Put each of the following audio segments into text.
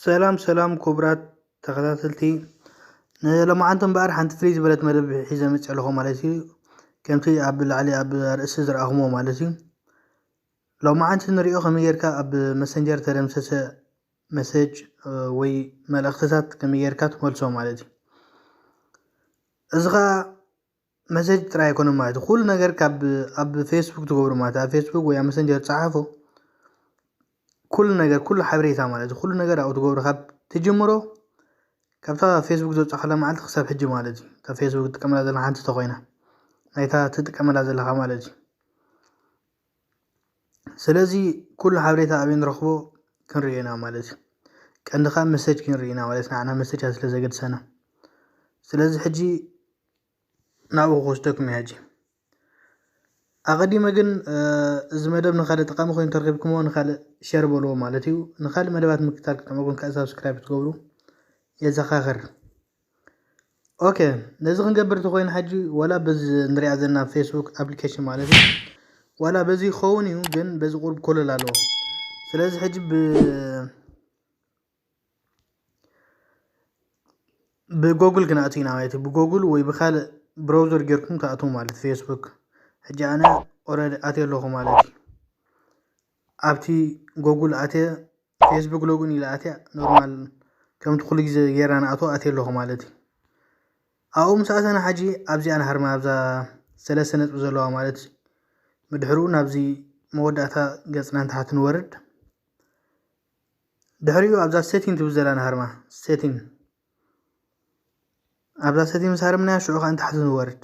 ሰላም ሰላም ክቡራት ተኸታተልቲ፣ ንሎማዓንቲ እምበኣር ሓንቲ ፍልይ ዝበለት መደብ ሒዘ መፅእ ኣለኹ ማለት እዩ። ከምቲ ኣብ ላዕሊ ኣብ ኣርእስቲ ዝረኣኹምዎ ማለት እዩ። ሎማዓንቲ ንሪኦ ከመይ ጌርካ ኣብ መሰንጀር ተደምሰሰ መሰጅ ወይ መልእኽትታት ከመይ ጌርካ ትመልሶ ማለት እዩ። እዚ ኸዓ መሰጅ ጥራይ ኣይኮነን ማለት እዩ። ኩሉ ነገር ካብ ኣብ ፌስቡክ ትገብሩ ማለት ኣብ ፌስቡክ ወይ ኣብ መሰንጀር ጸሓፎ ኩሉ ነገር ኩሉ ሓበሬታ ማለት እዩ። ኩሉ ነገር ኣብኡ ትገብሩ ካብ ትጅምሮ ካብታ ፌስቡክ ዘውጻእካላ መዓልቲ ክሳብ ሕጂ ማለት እዩ። እታ ፌስቡክ ትጥቀመላ ዘለኻ ሓንቲ ተኾይና ናይታ ትጥቀመላ ዘለኻ ማለት እዩ። ስለዚ ኩሉ ሓበሬታ ኣበይ ንረኽቦ ክንርኢ ኢና ማለት እዩ። ቀንዲ ከዓ መሰጅ ክንርኢ ኢና ማለት ንዓና መሰጅ ስለ ዘገድሰና። ስለዚ ሕጂ ናብኡ ክወስደኩም እየ ሕጂ። ኣቐዲመ ግን እዚ መደብ ንካልእ ጠቃሚ ኮይኑ ተረኪብኩሞ ንካልእ ሸር በልዎ ማለት እዩ። ንካልእ መደባት ምክታል ክጠቅመኩም ከዓ ሳብስክራይብ ክትገብሩ የዘኻኽር። ኦኬ፣ ነዚ ክንገብር ተኮይና ሕጂ ዋላ በዚ ንሪኣ ዘለና ፌስቡክ ኣፕሊኬሽን ማለት እዩ ዋላ በዚ ይኸውን እዩ፣ ግን በዚ ቁርብ ኮለል ኣለዎ። ስለዚ ሕጂ ብ ብጎግል ክንኣቱ ኢና ማለት እዩ። ብጎግል ወይ ብካልእ ብራውዘር ጌርኩም ትኣትዉ ማለት ፌስቡክ። ሕጂ ኣነ ኦረዲ ኣትየ ኣለኹ ማለት እዩ። ኣብቲ ጎግል ኣትየ ፌስቡክ ሎግን ኢለ ኣትየ ኖርማል ከምቲ ኩሉ ግዜ ጌርና ንኣትዎ ኣትየ ኣለኹ ማለት እዩ። ኣብኡ ምስ ኣተና ሕጂ ኣብዚኣ ንሃርማ ኣብዛ ሰለስተ ነጥቢ ዘለዋ ማለት እዩ። ብድሕሪኡ ናብዚ መወዳእታ ገጽና ንታሕቲ ንወርድ። ድሕሪኡ ኣብዛ ሴቲንግ ትብል ዘላ ንሃርማ ሴቲንግ ኣብዛ ሴቲንግ ምስ ሃረምናያ ሽዑ ከዓ ንታሕቲ ንወርድ።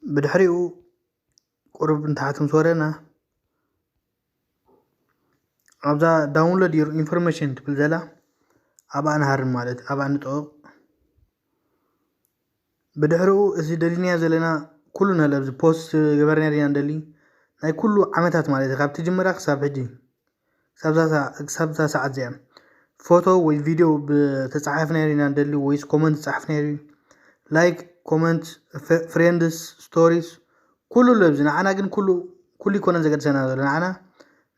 ብድሕሪኡ ቁሩብ ንታሕቲ ምስ ወረድና ኣብዛ download your information ትብል ዘላ ኣብኣ ንሃርም ማለት ኣብኣ ንጠቕ። ብድሕሪኡ እዚ ደሊናዮ ዘለና ኩሉ ነለ ኣብዚ ፖስት ገበርና ዲና ንደሊ ናይ ኩሉ ዓመታት ማለት እዩ ካብ ትጅምራ ክሳብ ሕጂ ክሳብ እዛ ሰዓት እዚኣ ፎቶ ወይ ቪድዮ ብተፃሓፍናዮ ኢና ንደሊ ወይስ ኮመንት ዝፃሓፍናዮ ድዩ? ላይክ፣ ኮመንት፣ ፍሬንድስ፣ ስቶሪስ ኩሉ ኣሎ ኣብዚ። ንዓና ግን ኩሉ ኩሉ ይኮነን ዘገድሰና ዘሎ ንዓና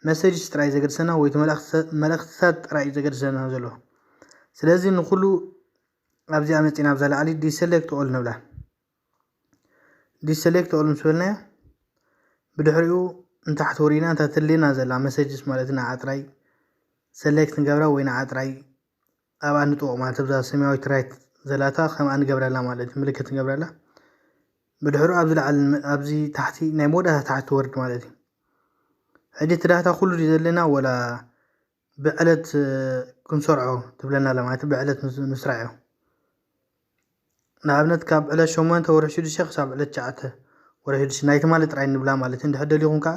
መሰጅስ ጥራይ ዘገድሰና ወይ መልእክትታት ጥራይ እዩ ዘገድሰና ዘሎ። ስለዚ ንኩሉ ኣብዚኣ መፂና ኣብዛ ላዕሊ ዲሰሌክት ኦል ንብላ። ዲሰሌክት ኦል ምስ በልናያ ብድሕሪኡ ንታሕቲ ወሪድና እንታ ትልየና ዘላ መሰጅስ ማለት ንዓ ጥራይ ሰሌክት ንገብራ ወይ ንዓ ጥራይ ኣብኣ ንጥወቕ ማለት ኣብዛ ሰማያዊት ራይት ዘላታ ከምኣ ንገብረላ ማለት እዩ ምልክት ንገብረላ። ብድሕሪኡ ኣብዚ ላዕሊ ኣብዚ ታሕቲ ናይ መወዳእታ ታሕቲ ትወርድ ማለት እዩ። ሕጂ እቲ ዳታ ኩሉ ድዩ ዘለና ወላ ብዕለት ክንሰርዖ ትብለና ኣላ ማለት ብዕለት ንስራዕ እዮ። ንኣብነት ካብ ዕለት ሸሞንተ ወርሒ ሽዱሽተ ክሳብ ዕለት ትሽዓተ ወርሒ ሽዱሽተ ናይ ትማሊ ጥራይ ንብላ ማለት እዩ። እንድሕር ደሊኹም ከዓ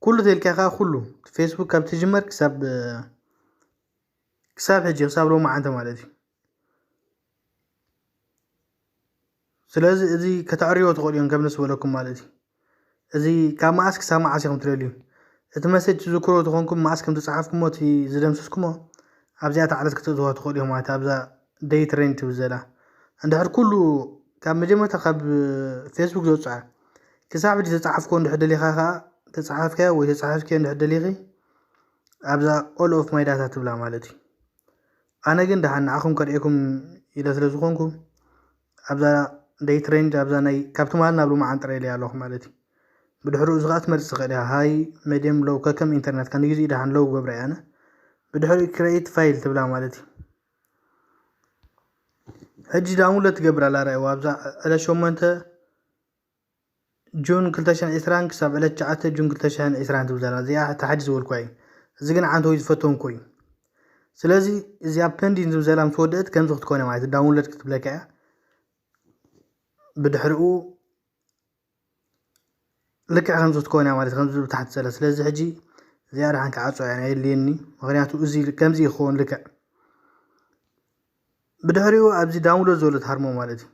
ኩሉ ተልካ ከዓ ኩሉ ፌስቡክ ካብ ትጅመር ክሳብ ክሳብ ሕጂ ክሳብ ሎማዓንቲ ማለት እዩ። ስለዚ እዚ ከተዕርዮ ትኽእሉ እዮም ከም ደስ በለኩም ማለት እዩ። እዚ ካብ መዓስ ክሳብ መዓስ ኢኹም ትደልዩ? እቲ መሴጅ ትዝክሮ ተኾንኩም መዓስ ከም ዝጸሓፍኩሞ እቲ ዝደምሰስኩሞ ኣብዚኣ ታዕለት ክትእትዋ ትኽእሉ ኢኹም ማለት ኣብዛ ዴይት ሬንጅ ትብል ዘላ እንድሕር ኩሉ ካብ መጀመርታ ካብ ፌስቡክ ዘውፅኣ ክሳብ ሕጂ ተፃሓፍኮ እንድሕር ደሊኻ ከዓ ተፃሓፍካዮ ወይ ተፃሓፍኪዮ እንድሕር ደሊኺ ኣብዛ all of my data ትብላ ማለት እዩ። ኣነ ግን ደሓን ንዓኹም ከርእየኩም ኢለ ስለ ዝኾንኩ ኣብዛ ዴይት ሬንጅ ኣብዛ ናይ ካብ ትማል ናብ ሎማዓንቲ ጥራይ ኢለያ ኣለኹ ማለት እዩ። ብድሕሪኡ እዚ ከዓ ትመርፅ ትኽእል እያ ሃይ መድየም ሎው ከከም ኢንተርነት ከንዲ ግዜ ደሓን ሎው ገብረ እያ ኣነ። ብድሕሪኡ ክሬት ፋይል ትብላ ማለት እዩ። ሕጂ ዳውንሎድ ትገብር ኣላ ርኣይዋ ኣብዛ ዕለት ሸሞንተ ጁን ክልተ ሽሕን ዕስራን ክሳብ ዕለት ትሽዓተ ጁን ክልተ ሽሕን ዕስራን ትብል ዘላ እዚኣ እታ ሓጂ ዝበልኳ እዩ። እዚ ግን ዓንተዊ ዝፈተንኩ እዩ። ስለዚ እዚኣ ፐንዲን ዝብል ዘላ ምስ ወደአት ከምዚ ክትኮነ ማለት ዳውንሎድ ክትብለካ እያ። ብድሕሪኡ ልክዕ ከምዚ ክትኮን እያ ማለት ከምዚ ብታሕቲ ዘላ ስለዚ ሕጂ እዚኣ ደሓን ክዓፆ እያ የድልየኒ። ምክንያቱ እዚ ከምዚ ይኸውን ልክዕ ብድሕሪኡ ኣብዚ ዳውንሎድ ዘሎ ትሃርሞ ማለት እዩ።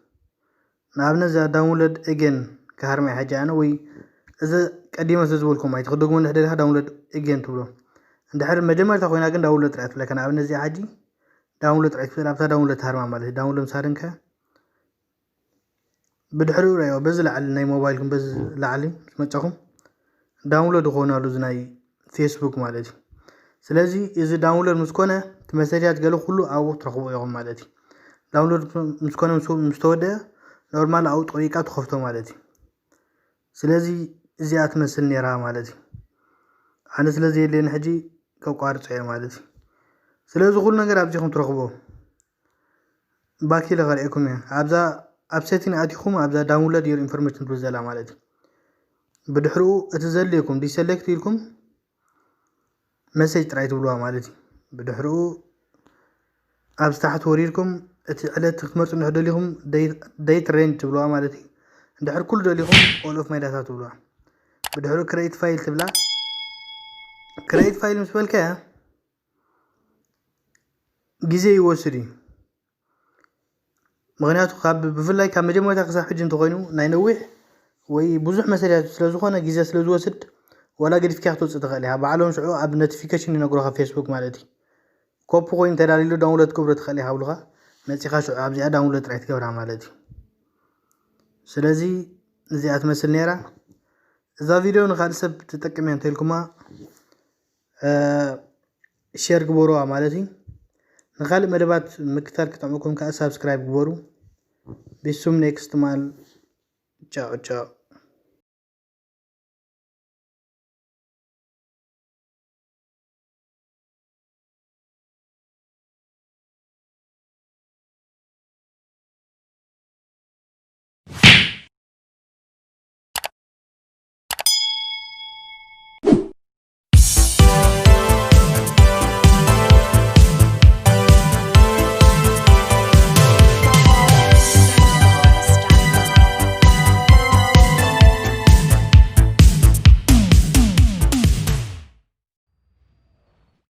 ንኣብነት እዛ ዳውንሎድ ኤጌን ክሃርማ እየ ሕጂ ኣነ ወይ እዚ ቀዲመ ስለ ዝበልኩም ኣይትክደግሞ እንድሕር ደሊካ ዳውንሎድ ኤጌን ትብሎ። እንድሕር መጀመርታ ኮይና ግን ዳውንሎድ ጥራይ ትብለካ። ንኣብነት እዚኣ ሕጂ ዳውንሎድ ጥራይ ትብል ኣብታ ዳውንሎድ ትሃርማ ማለት እዩ። ዳውንሎድ ምሳርንከ ብድሕሪኡ ራዮ በዚ ላዕሊ ናይ ሞባይልኩም በዚ ላዕሊ ምስ መጫኹም ዳውንሎድ ይኾነሉ እዚ ናይ ፌስቡክ ማለት እዩ። ስለዚ እዚ download ምስ ኮነ እቲ መሰልያት ገለ ኩሉ ኣብኡ ትረኽቦ ኢኹም ማለት እዩ። download ምስ ኮነ ምስ ተወደአ ኖርማል ኣብኡ ጠቂቃ ትኸፍቶ ማለት እዩ። ስለዚ እዚኣ ትመስል ነይራ ማለት እዩ። ኣነ ስለዚ የድልየኒ ሕጂ ከቋርጾ እየ ማለት እዩ። ስለዚ ኩሉ ነገር ኣብዚኹም ትረኽቦ። ባኪለ ከርእየኩም እየ። ኣብዛ ኣብ setting ኣቲኹም ኣብዛ download your information ትብል ዘላ ማለት እዩ። ብድሕሪኡ እቲ ዘድልየኩም deselect ኢልኩም message ጥራይ ትብልዋ ማለት እዩ። ብድሕሪኡ ኣብ ታሕቲ ወሪድኩም እቲ ዕለት ክትመርፁ እንድሕር ደሊኹም date range ትብልዋ ማለት እዩ። እንድሕር ኩሉ ደሊኹም all of my data ትብልዋ። ብድሕሪኡ create file ትብላ። create file ምስ በልካያ ግዜ ይወስድ እዩ። ምክንያቱ ካብ ብፍላይ ካብ መጀመርታ ክሳብ ሕጂ እንተኮይኑ ናይ ነዊሕ ወይ ብዙሕ መሰልያቱ ስለዝኮነ ግዜ ስለዝወስድ ዋላ ገዲፍካ ክትወፅእ ትኽእል ኢኻ። ባዕሎም ሽዑ ኣብ notification ይነግሩኻ ፌስቡክ ማለት እዩ። ኮፒ ኮይኑ ተዳሊሉ download ክብሮ ትኽእል ኢኻ ብሉኻ መፂኻ ሽዑ ኣብዚኣ download ጥራይ ትገብራ ማለት እዩ። ስለዚ እዚኣ ትመስል ነይራ። እዛ ቪድዮ ንካልእ ሰብ ትጠቅም እያ እንተልኩማ share ግበሩዋ ማለት እዩ። ንካልእ መደባት ምክታል ክጠቅመኩም ከዓ subscribe ግበሩ። ቢሱም next ማል ጫው ጫው።